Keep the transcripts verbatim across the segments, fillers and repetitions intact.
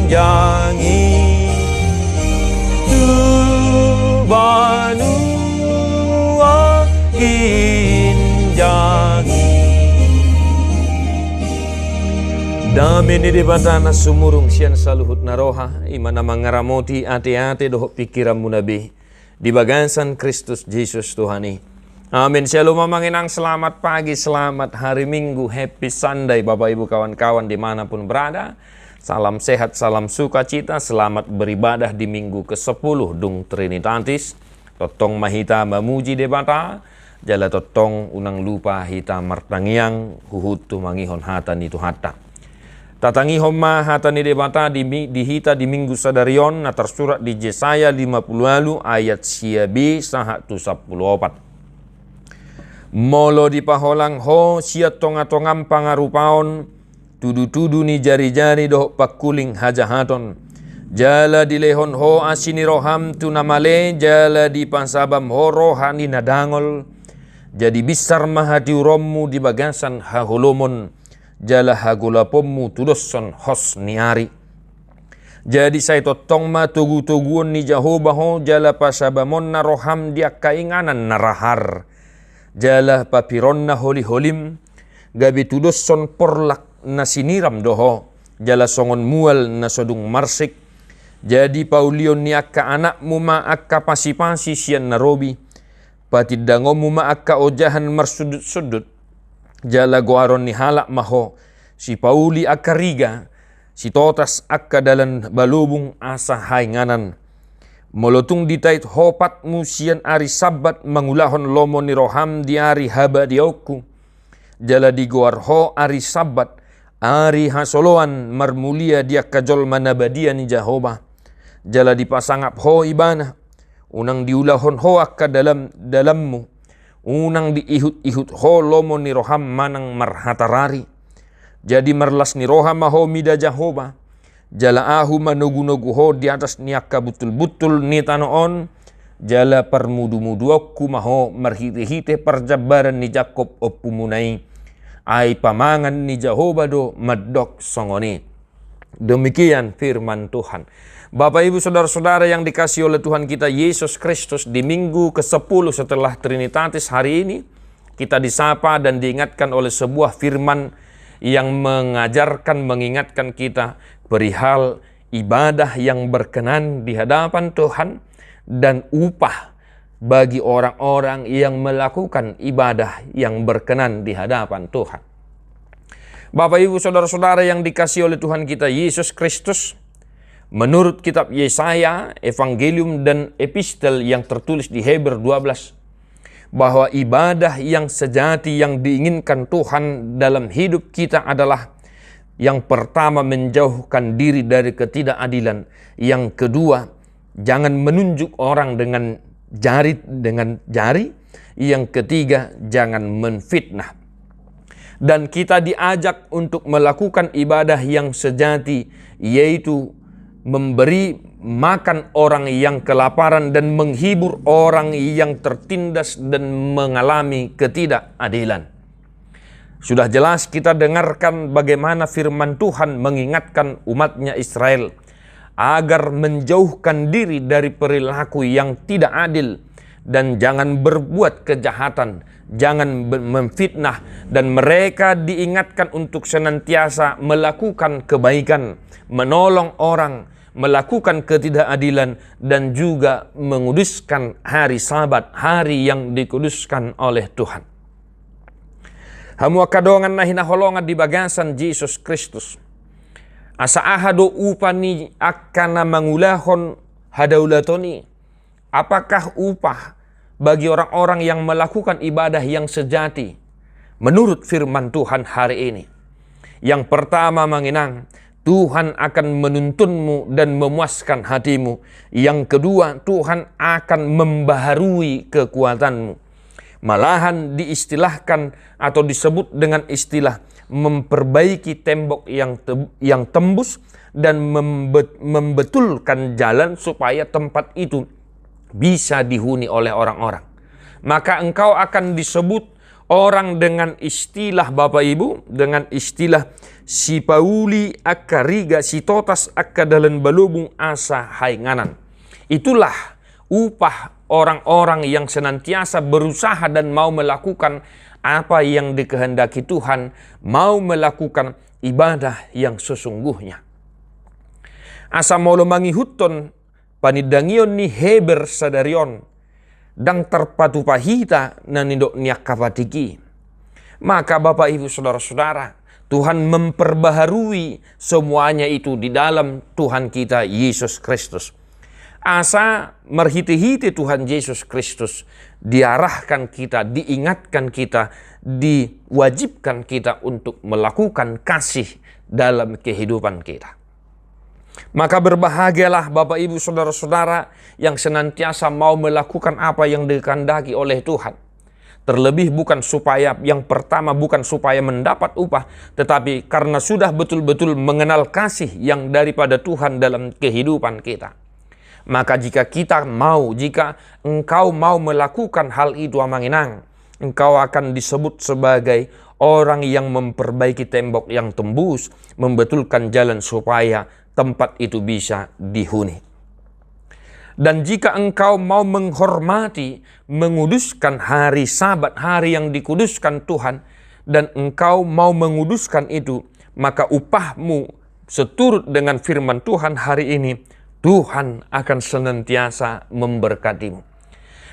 Jangi tu banua ginjangi. Dame ni Debata na sumurung sian saluhut na roha, i ma na mangaramoti ateate dohot pingkiranmuna be di bagasan Kristus Jesus Tuhan i. Amin. Shalom amang inang, selamat pagi, selamat hari Minggu, happy Sunday Bapak Ibu kawan-kawan di mana pun berada. Salam sehat, salam sukacita, selamat beribadah di minggu kesepuluh dung Trinitatis. Tongtong ma hita mamuji Debata, jala tongtong unang lupa hita martangiang huhut tumangihon hata ni Tuhanta. Tatangihon ma hata ni Debata di mi-, di hita di minggu sadari on na tarsurat di Jesaya lima pulu ualu ayat sia be sahat tu sampulu opat. Molo dipaholang ho sian tonga-tongam pangarupaon, tudu-tudu ni jari-jari dohot pangkuling hajahaton, jala dilehon ho asi ni roham tu na male, jala dipasabam ho roha ni na dangol, jadi binsar ma hatiuronmu di bagasan haholomon, jala hagolaponmu tudoshon hos ni ari. Jadi sai tongtong ma togu-toguon ni Jahowa ho, jala pasabamonna roham di angka inganan na rahar, jala papironna holi-holim, gabe tudoshon porlak na siniram do ho, jala songon mual na so dung marsik. Jadi paulion ni angka anakmu ma angka pasi-pasi sian na robi, patindangonmu ma angka ojahan marsundut-sundut, jala goaron ni halak ma ho sipauli angka riga, sitotas angka dalan balobung asa hainganan. Molo tung ditait ho patmu sian ari Sabbat mangulahon lomo ni roham di ari habadiaonku, jala digoar ho ari Sabbat ari hasoloan marmulia di angka jolma na badia ni Jahowa, jala dipasangap ho Ibana, unang diulahon ho angka dalam-, dalanmu, unang diihut-ihut ho lomo ni roham manang marhatarari. Jadi marlas ni roha ma ho mida Jahowa, jala ahu manogu-nogu ho di atas ni angka buntul-buntul ni tano on, jala parmudu-muduonku ma ho marhite-hite parjambaran ni Jakkob ompumuna i. Ai pamangan ni Jahowa do mandok songon i. Demikian firman Tuhan. Bapak, Ibu, saudara-saudara yang dikasihi oleh Tuhan kita Yesus Kristus, di minggu kesepuluh setelah Trinitatis hari ini, kita disapa dan diingatkan oleh sebuah firman yang mengajarkan, mengingatkan kita perihal ibadah yang berkenan di hadapan Tuhan dan upah bagi orang-orang yang melakukan ibadah yang berkenan di hadapan Tuhan. Bapak, Ibu, saudara-saudara yang dikasihi oleh Tuhan kita Yesus Kristus, menurut kitab Yesaya, Evangelium dan Epistel yang tertulis di Heber dua belas, bahwa ibadah yang sejati yang diinginkan Tuhan dalam hidup kita adalah, yang pertama, menjauhkan diri dari ketidakadilan, yang kedua, jangan menunjuk orang dengan jari, dengan jari, yang ketiga, jangan menfitnah. Dan kita diajak untuk melakukan ibadah yang sejati, yaitu memberi makan orang yang kelaparan dan menghibur orang yang tertindas dan mengalami ketidakadilan. Sudah jelas kita dengarkan bagaimana firman Tuhan mengingatkan umat-Nya Israel agar menjauhkan diri dari perilaku yang tidak adil dan jangan berbuat kejahatan, jangan be-, memfitnah, dan mereka diingatkan untuk senantiasa melakukan kebaikan, menolong orang, melakukan ketidakadilan, dan juga menguduskan hari Sabat, hari yang dikuduskan oleh Tuhan. Hamu angka dongan na hinaholongan di bagasan Jesus Kristus, asa aha do upa ni angka na mangulahon hadaulaton i? Apakah upah bagi orang-orang yang melakukan ibadah yang sejati menurut firman Tuhan hari ini? Yang pertama, Amang Inang, Tuhan akan menuntunmu dan memuaskan hatimu. Yang kedua, Tuhan akan membaharui kekuatanmu. Malahan diistilahkan atau disebut dengan istilah memperbaiki tembok yang te-, yang tembus dan membe-, membetulkan jalan supaya tempat itu bisa dihuni oleh orang-orang. Maka engkau akan disebut orang dengan istilah, Bapak Ibu, dengan istilah sipauli angka riga, sitotas angka dalan balobung asa hainganan. Itulah upah orang-orang yang senantiasa berusaha dan mau melakukan apa yang dikehendaki Tuhan, mau melakukan ibadah yang sesungguhnya. Asa molo mangihuthon panindangion ni Heber sadari on, ndang tarpatupa hita na nidok ni angka patik i. Maka Bapak Ibu Saudara-saudara, Tuhan memperbaharui semuanya itu di dalam Tuhan kita Yesus Kristus. Asa marhite-hite Tuhan Yesus Kristus diarahkan kita, diingatkan kita, diwajibkan kita untuk melakukan kasih dalam kehidupan kita. Maka berbahagialah Bapak Ibu Saudara-saudara yang senantiasa mau melakukan apa yang dikehendaki oleh Tuhan. Terlebih bukan supaya, yang pertama bukan supaya mendapat upah, tetapi karena sudah betul-betul mengenal kasih yang daripada Tuhan dalam kehidupan kita. Maka jika kita mau, jika engkau mau melakukan hal itu, Amang Inang, engkau akan disebut sebagai orang yang memperbaiki tembok yang tembus, membetulkan jalan supaya tempat itu bisa dihuni. Dan jika engkau mau menghormati, menguduskan hari Sabat, hari yang dikuduskan Tuhan, dan engkau mau menguduskan itu, maka upahmu seturut dengan firman Tuhan hari ini, Tuhan akan senantiasa memberkatimu.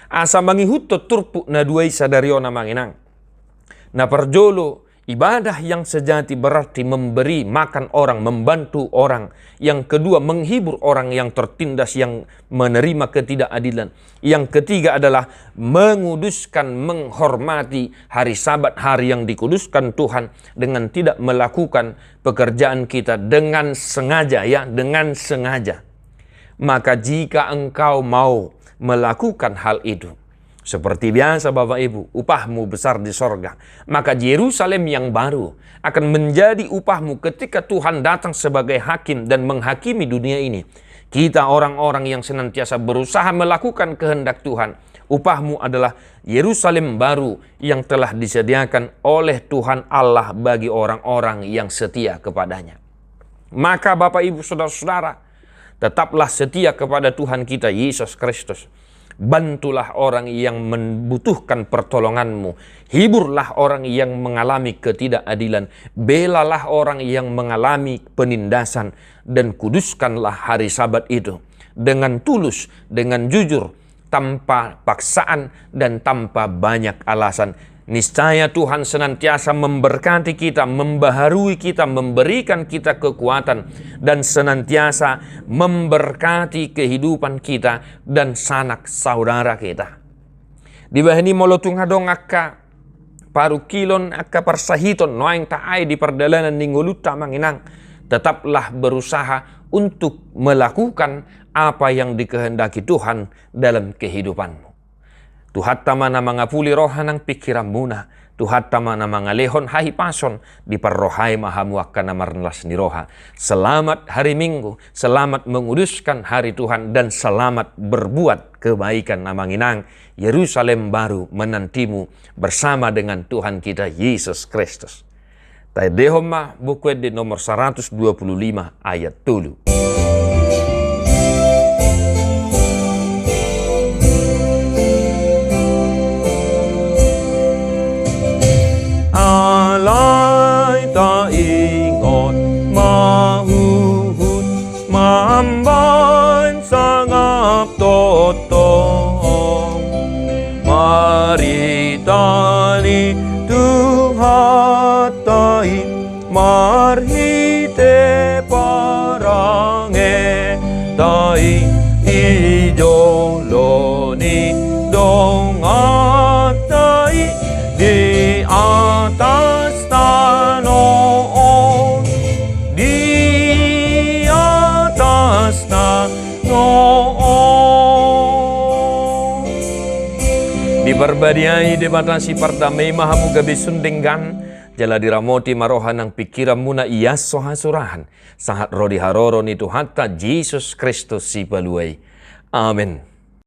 Asa mangihuthon turpuk na dua i sadari on, Amang Inang. Na parjolo, ibadah yang sejati berarti memberi makan orang, membantu orang. Yang kedua, menghibur orang yang tertindas, yang menerima ketidakadilan. Yang ketiga adalah menguduskan, menghormati hari Sabat, hari yang dikuduskan Tuhan, dengan tidak melakukan pekerjaan kita dengan sengaja, ya, dengan sengaja. Maka jika engkau mau melakukan hal itu, seperti biasa, Bapak Ibu, upahmu besar di sorga. Maka Yerusalem yang baru akan menjadi upahmu ketika Tuhan datang sebagai hakim dan menghakimi dunia ini. Kita orang-orang yang senantiasa berusaha melakukan kehendak Tuhan, upahmu adalah Yerusalem baru yang telah disediakan oleh Tuhan Allah bagi orang-orang yang setia kepada-Nya. Maka Bapak Ibu Saudara-saudara, tetaplah setia kepada Tuhan kita Yesus Kristus. Bantulah orang yang membutuhkan pertolonganmu. Hiburlah orang yang mengalami ketidakadilan. Belalah orang yang mengalami penindasan. Dan kuduskanlah hari Sabat itu dengan tulus, dengan jujur, tanpa paksaan dan tanpa banyak alasan. Niscaya Tuhan senantiasa memberkati kita, membaharui kita, memberikan kita kekuatan, dan senantiasa memberkati kehidupan kita dan sanak saudara kita. Dibahen i, molo tung adong angka parungkilon, angka parsahiton nuaeng taai di pardalanan ni ngolunta, Amang Inang, tetaplah berusaha untuk melakukan apa yang dikehendaki Tuhan dalam kehidupanmu. Tuhanta ma na mangapuli roha nang pingkiranmuna, Tuhanta ma na mangalehon hahipason, diparrohai ma hamu angka na marlas ni roha. Selamat hari Minggu, selamat menguduskan hari Tuhan, dan selamat berbuat kebaikan, Amang Inang. Yerusalem baru menantimu bersama dengan Tuhan kita Yesus Kristus. Taendehon ma Buku Ende nomor saratus dua pulu lima ayat tolu. Alai taingot ma huhut mambaen sangap tongtong. Marhite ni Tuhanta i, marhite parangenta i, di jolo ni donganta i, di atas tano on, di atas tano on. Diparbadiai Debata sipardame ma hamu gabe sun denggan, jala diramoti ma roha nang pingkiranmuna i asi hasurahan, sahat ro di haroro ni Tuhanta Jesus Kristus Sipalua i. Amen.